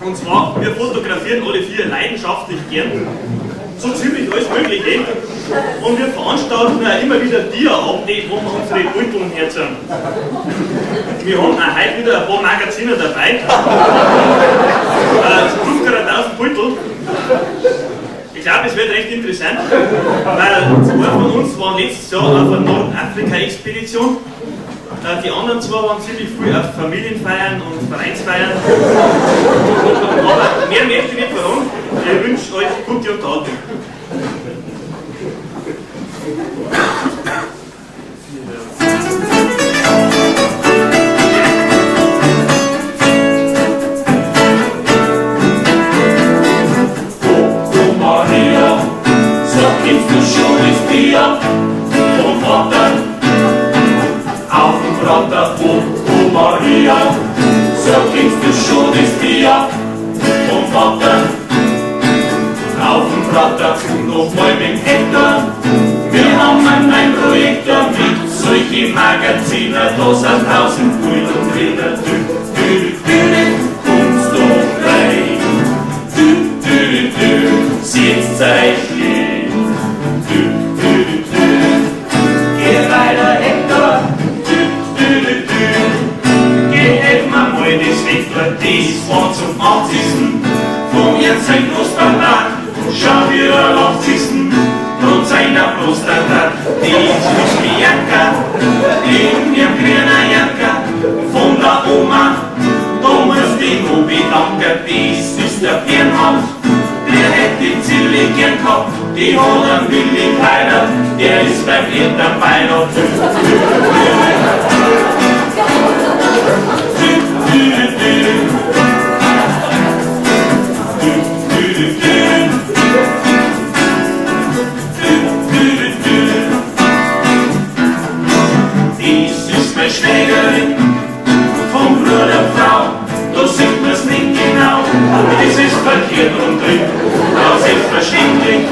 Und zwar, wir fotografieren alle vier leidenschaftlich gern. So ziemlich alles Mögliche. Und wir veranstalten auch immer wieder Dia-Abende, wo wir unsere Beuteln herzeigen. Wir haben auch heute wieder ein paar Magazine dabei. 5.000 Beutel. Ich glaube, es wird recht interessant, weil zwei von uns waren letztes Jahr auf einer Nordafrika-Expedition. Die anderen zwei waren ziemlich viel auf Familienfeiern und Vereinsfeiern. Aber mehr möchte ich nicht verraten. Ich wünsche euch gute Unterhaltung. Oh Maria, so gibst du schon das Bier vom Vater auf den Prater. Oh, oh Maria, so gibst du schon das Bier vom Vater auf den Prater und nochmal mit dem Hector. Wir haben ein Projektor mit solchen Magazinen, da sind 1000 Bilder drinnen. Dü, dü, dü, kommst du rein. Dü, dü, dü, setzt euch hin. Dü, dü, dü, geh weiter, Hector. Dü, dü, dü, geh, helf mir mal das Vektor, das war zum 80. Von ihr sein Großpapa, schau wie er lacht siehsten, und seiner Prostata, die ist Bianca, in ihrem grünen Jacke, von der Oma, da muss die noch bedanken, das ist der Bernhard, der hätt die Zille gern gehabt, die hat einen Willi geheiratet, der ist beim Elternbeirat. Dü, dü, dü. Dü, dü, dü. Dü, dü, dü. Dies ist meine Schwägerin vom Bruder Frau, da sieht man's nicht genau, das ist verkehrt und drin, da selbstverständlich,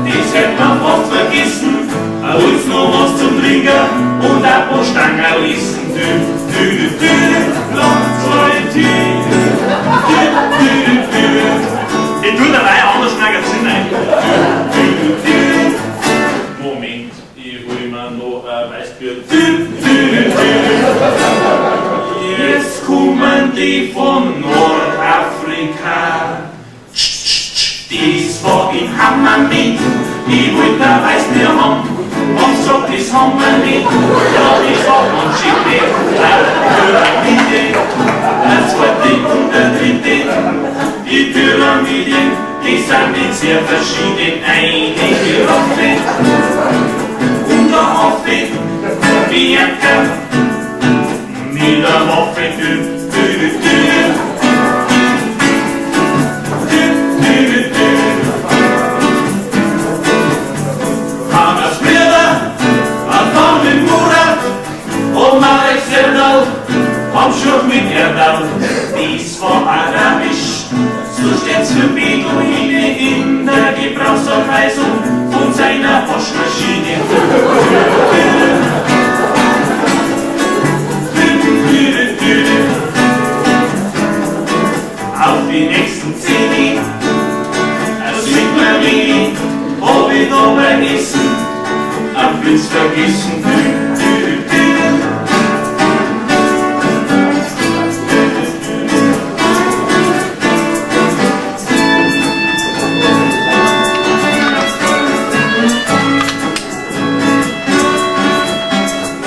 das hätt man fast vergessen, hol's noch was zum Trinken und ein paar Stangerl essen. Dü, dü, dü, lasst euch hin. Dü, dü, dü. Ich tue dabei ein anderes Magazin ein. Dü, dü, dü. Moment, ich hol mir noch ein Weißbier. Dü, dü, dü. Jetzt kommen die von Nordafrika. Das war in Hammermet, ich wollte ein Weißbier haben. Und sagt, das haben wir nicht. Ja, das war ganz schön nett. Eine Pyramide, eine zweite und eine dritte. Die Pyramiden, die sind nicht sehr verschieden. Eine Giraffe und ein Affe, Bianca, mit der Waffe. Dü, dü, dü. Dü, dü, dü. Hannes Brüder, von dem Murat und Marek Serdal am Schuch mit Erdal. Dies war arabisch, so steht's für Beduine in der Gebrauchsanweisung von seiner Waschmaschine. Dü, dü, dü, dü. Auf die nächsten 10 sieht man wenig, hab ich da beim Essen am Blitz vergessen. Dü, dü, dü.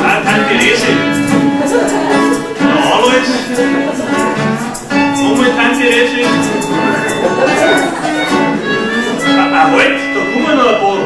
Ah, Tante Resi. Der Alois. Nochmal Tante Resi. Ah, halt, da kommen noch ein paar.